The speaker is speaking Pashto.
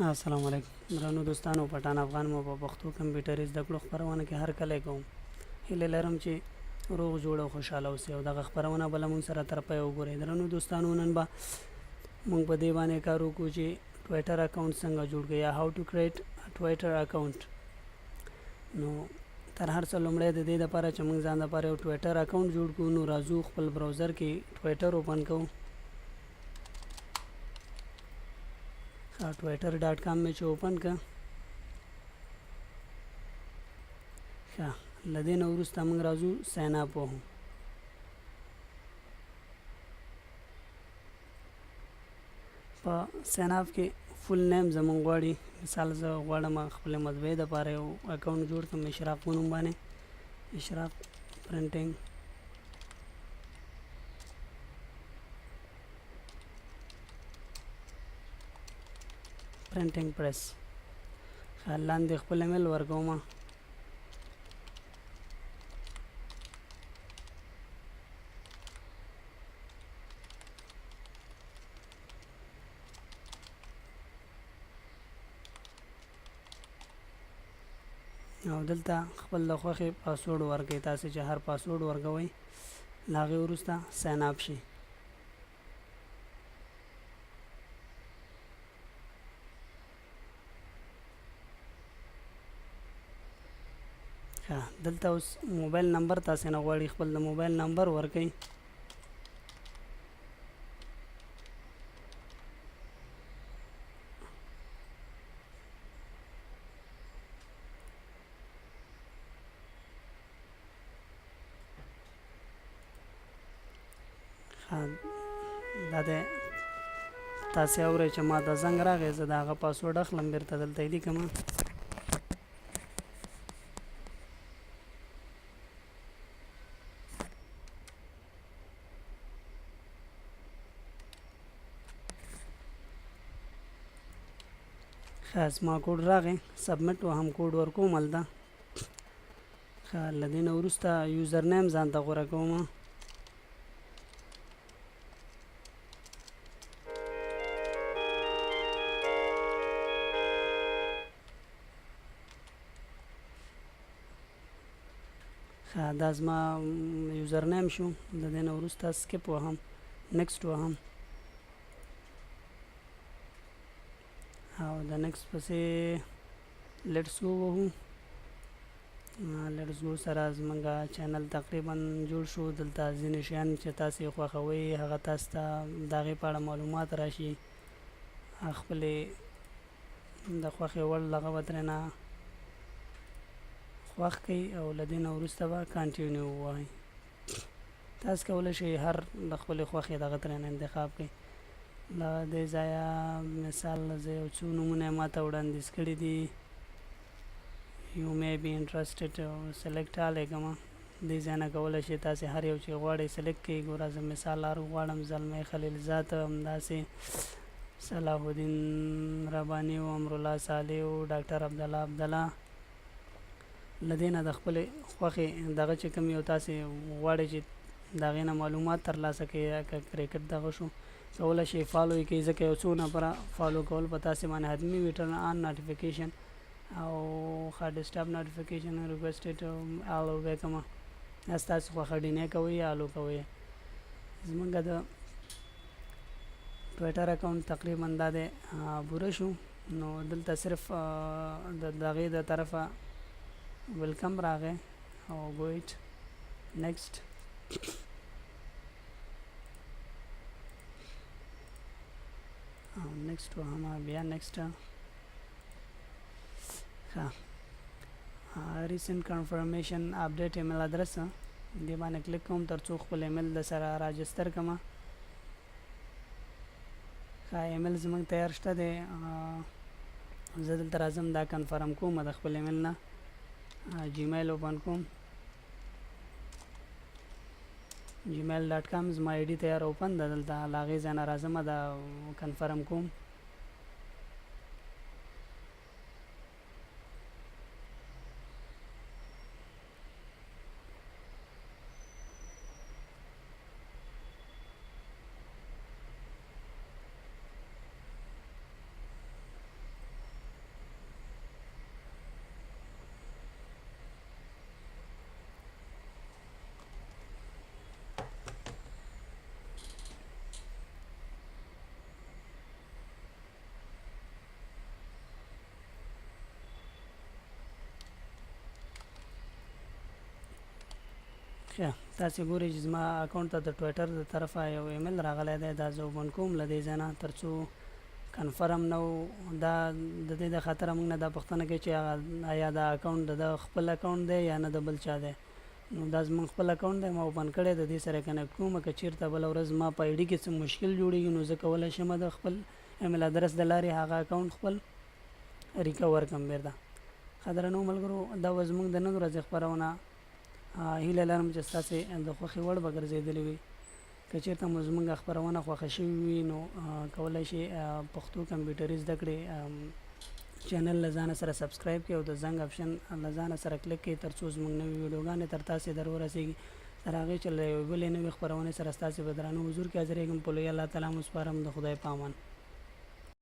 السلام علیکم درنو دوستانو، پټان افغان مو په پښتو کمپیوټري زده کړو خپرونه کې هر کلی کوم. هیله لرم چې روغ جوړ او خوشحاله اوسئ او دغه خپرونه به له موږ سره تر پایه وګورئ. درنو دوستانو، نن به موږ په دې باندې کار وکړو چې ټویټر اکاونټ څنګه جوړ کړو یا how to create Twitter account. نو تر هر څه لومړی د دې لپاره چې موږ ځان لپاره یو ټویټر اکاونټ جوړ کړو، نو راځو خپل browser کې ټویټر open کوو. Twitter.com مې چې open که، ښه، له دې نه وروسته موږ راځو sign up وهو. په sign up کې full name زمونږ غواړي. مثال زه غواړم خپلې مطبعې دپاره یو اکاونټ جوړ کړم اشراق په نوم باندې، اشراق پرنټینګ پرنټینګ پریس. لاندې خپل ایمیل ورکوم. او دلته خپل د خوښې پاسورډ ورکړئ. تاسو چې هر پاسورډ ورکوئ، له هغې وروسته sign up شئ. دلته اوس موبایل نمبر تاسو نه غواړي، خپل د موبایل نمبر ورکړئ. دا دی، تاسې اورئ چې ما ته زنګ راغی. زه د هغه پاسورډ اخلم، بیرته دلته یې لیکم. ښه، زما کوډ راغی، submit وهم، کوډ ورکوم هلته. ښه، له دې نه وروسته user name ځان ته غوره کوم. ښه، دا زما user name شو. له دې نه وروسته skip وهم، next وهم او د next پسې let's go وهو. Let's go سره زمونږ channel تقریبا جوړ شو. دلته ځینې شیان چې تاسې خوښوئ، هغه تاسو ته د هغې په اړه معلومات راشي. خپلې د خوښې وړ دغه به ترېنه خوښ کړئ او له دې نه وروسته به continue ووهئ. تاسو کولی شئ هر د خپلې خوښې دغه ترېنه انتخاب کړئ. له دې ځایه مثال زه یو څو نومونه یې ماته وړاندیز کړي دي، you may be interested، select all یې کوم. دې ځای نه کولی شئ تاسې هر یو چې غواړئ select کړئ. ګوره، زه مثال هر غواړم زلمی خلیلزاد، همداسې صلاح الدین رباني او امرالله صالح او ډاکټر عبدالله عبدالله. له دې نه د خپلې خوښې دغه چې کوم یو تاسې غواړئ چې د هغې نه معلومات ترلاسه کړئ، یا که کرکټ دغه شو، کولی شئ follow یې کړئ، ځکه یو څو نفره follow کول په تاسې باندې حتمي وي. Turn on notification او ښه، desktop notification requested allow به کومه، دا ستاسې خوښه، deny کوئ یا allow کوئ. زمونږ د ټویټر اکاونټ تقریبا دا دی پوره شو. نو دلته صرف د دغې د طرفه welcome راغی او got it، next او next وهم، بیا next. ښه، recent confirmation update email address، دې باندې کلیک کوم تر څو خپل ایمیل د سره راجستر کړم. ښه، ایمیل زموږ تیار شته دی. زه دلته راځم، دا confirm کوم د خپل ایمیل نه. Gmail open کوم، gmail.com، زما ID تیار open ده. دلته له هغې ځای نه راځم، دا confirm کوم. ښه، تاسې ګورئ چې زما اکاونټ ته د ټویټر د طرفه یو ایمیل راغلی دی. دا زه اوپن کوم له دې ځای نه، تر څو کنفرم نه و. دا د دې د خاطره موږ نه دا پوښتنه کوي چې آیا دا اکاونټ د ده خپل اکاونټ دی یا نه د بل چا دی. نو دا زموږ خپل اکاونټ دی، ما اوپن کړی، د دې سره کنیکټ کوم. که چیرته بله ورځ زما په آی ډي کې څه مشکل جوړیږي، نو زه کولی شم د خپل ایمیل ادرس د لارې هغه اکاونټ خپل ریکور کړم بیرته. ښه درنو ملګرو، دا وه زموږ د نن ورځې خپرونه. هیله لرم چې ستاسې د خوښې وړ به ګرځېدلې وي. که چېرته مو زموږ خپرونه خوښه شوې وي، نو کولای شئ پښتو کمپیوټري زده کړې چینل له ځانه سره سبسکرایب کړئ او د زنګ اپشن له ځانه سره کلیک کړئ، ترڅو زموږ نوې ویډیوګانې تر تاسې در ورسېږي. تر هغې چې له یوې بلې نوې خپرونې سره ستاسې په درانه حضور کې حاضرېږم، په لوی الله تعالی مو سپارم. د خدای په امان.